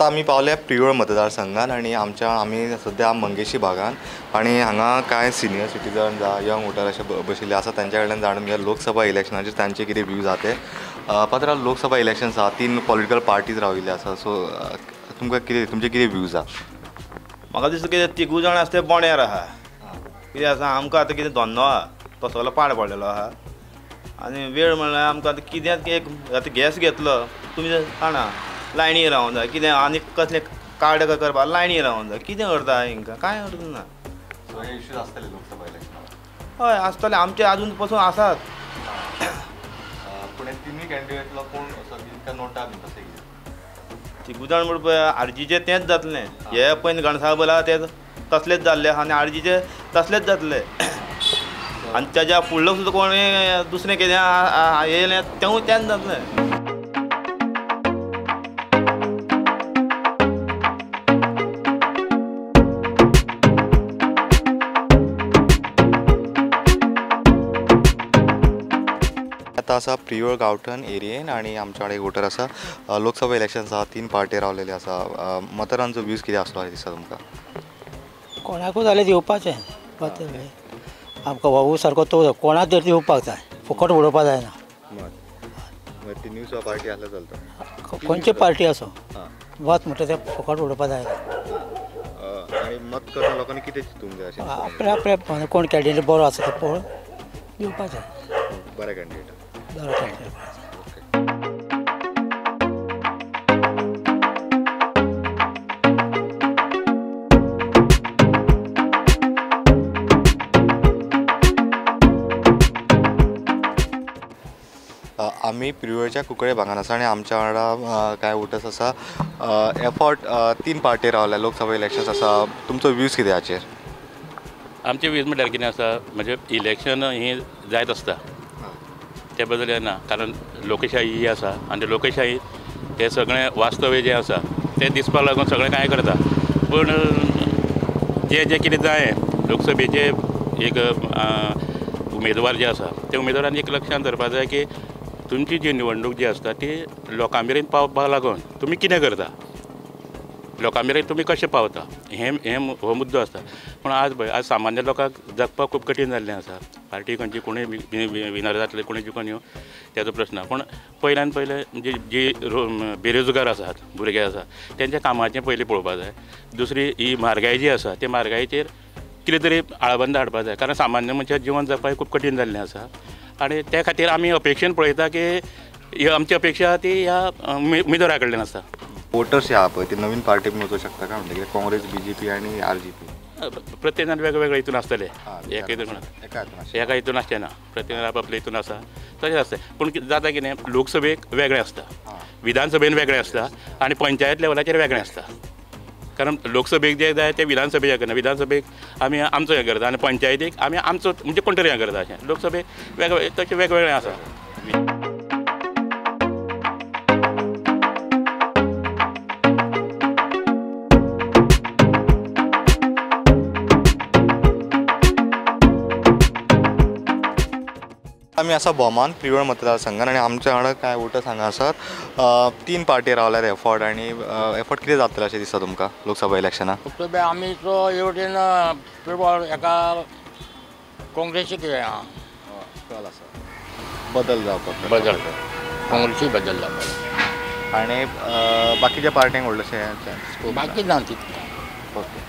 आमी पावल्या प्रियोळ मतदारसंघात आनी आमच्या आमी सद्या मंगेशी भागान आनी हांगा कांय सिनियर सिटीजन जावं यंग वोटर अशे बशिल्ले आसा तांच्या कडल्यान जाणून घेया लोकसभा इलेक्शनाचेर तांचे कितें व्यूज आहा ते. पात्रा, लोकसभा इलेक्शन आसा, 3 पॉलिटिकल पार्टीज राविल्ले आसा, सो तुमकां कितें तुमचे कितें व्यूज आहा? म्हाका दिसता कितें तिगूय जाण आसा ते बोण्यार आहा. कितें आसा आमकां आतां कितें धंदो आहा तो सगलो पाड पडलेलो आहा आनी वेळ म्हणल्यार आमकां आतां कितें एक आतां गॅस घेतलो तुमी जाणा लायनी रावूंक जाय, कितें आनी कसलें कार्ड करपाक लायनी रावूंक जाय, कितें करता हिंकां कांय अर्थ ना. सो हे इश्यूज आसतले लोकसभा इलेक्शनाक? हय आसतले, आमचे आजून पसून आसात. पूण हे तिनूय कॅन्डिडेटलो कोण असो कितें नोटा बी तशें कितें? तिगूय जाण म्हण पळय आरजीचें तेंच जातलें, हे पळय घणसाबल आहा ते तसलेच जाल्ले आहा आनी आरजीचे तसलेच जातले आनी तेज्या फुडलो सुद्दां कोण दुसरें कितें येयलें तेवूय तेंच जातलें. आतां आसा प्रियोळ गांवठण एरियेन आनी आमच्या कडेन एक वोटर आसा. लोकसभा इलेक्शन आसा, 3 पार्टी रावलेले आसा, मतदारांचो व्यूज कितें आसलो अशें दिसता तुमकां? कोणाकूय जाल्यार दिवपाचें, आमकां भाऊ सारको तो कोणाक तरी दिवपाक जाय, फुकट उडोवपाक जायना. तिनूय सुद्दां पार्टी आसल्यार चलता, खंयची पार्टी आसूं मत म्हणटा तें फुकट उडोवपाक जायना. आनी मत करतना लोकांनी कितें चिंतूंक जाय अशें? आपल्या आपल्या कोण कॅन्डिडेट बरो आसा तो पळोवन दिवपाचें, बरें कॅन्डिडेट बरो कॅन्डिडेट. आमी प्रियोळच्या कुंकळे भागान आसा आनी आमच्या वांगडा कांय वोटर्स आसा. एफर्ट 3 पार्टी रावल्या, लोकसभा इलेक्शन्स आसा, तुमचो व्यूज कितें हाचेर? आमचे व्यूज म्हणल्यार कितें आसा, म्हणजे इलेक्शन ही जायत आसता ते बदल ना, कारण लोकशाही ही आसा आनी लोकशाही हे सगळें वास्तव्य जें आसा तें दिसपाक लागून सगळें कांय करता. पूण जें जें कितें जाय लोकसभेचे एक उमेदवार जे आसा ते उमेदवारान एक लक्षांत धरपाक जाय की तुमची जी निवडणूक जी आसता ती लोकां मेरेन पावपाक लागून तुमी कितें करता, लोकां मेरेन तुमी कशें पावता, हें हें हो मुद्दो आसता. पूण आज पळय आज सामान्य लोकांक जगपाक खूब कठीण जाल्लें आसा. पार्टी खंयची कोणूय विनर जातले कोणूय जिखून येवं तेजो प्रस्न ना, पूण पयल्यान पयलें जी जी बेरोजगार आसात भुरगे आसा तेंच्या कामाचें पयलीं पळोवपाक जाय. दुसरी ही म्हारगाय जी आसा ते म्हारगायेचेर कितें तरी आळबंद हाडपाक जाय, कारण सामान्य मनशाक जिवन जगपाक खूब कठीण जाल्लें आसा. आनी त्या खातीर आमी अपेक्षेन पळयता की ही आमची अपेक्षा ती ह्या उमेदवारा कडल्यान आसा. वोटर्स जे आहा पळय ते नवीन पार्टी वचूंक शकता काय म्हणटा काँग्रेस, बीजेपी आनी आरजीपी? प्रत्येक जाण वेगवेगळे हितून आसतले, एका हितून आसचें ना, प्रत्येक जाण आपआपले हितून आसा तशें आसता. पूण जाता कितें लोकसभेक वेगळें आसता, विधानसभेन वेगळें आसता आनी पंचायत लेवलाचेर वेगळें आसता. कारण लोकसभेक जें जाय तें विधानसभेक करना, विधानसभेक आमी आमचो हें करता आनी पंचायतीक आमी आमचो म्हणजे कोण तरी हें करता. अशें लोकसभेक वेगवेगळे तशें वेगवेगळें आसा. आमी आसा भोमान प्रियोळ मतदारसंघान आनी आमच्या वांगडा कांय वोटर्स हांगा आसात. 3 पार्टी रावल्यार एफर्ट आनी एफर्ट कितें जातलें अशें दिसता तुमकां लोकसभा इलेक्शनाक? लोकसभा आमी तो हेवटेन प्रियोळ एका काँग्रेसीक कल आसा बदल जावपाक, बदल काँग्रेसी बदल जावपाक आनी बाकीच्या पार्ट्यांक व्हडलेशें बाकी ना तितलें. ओके.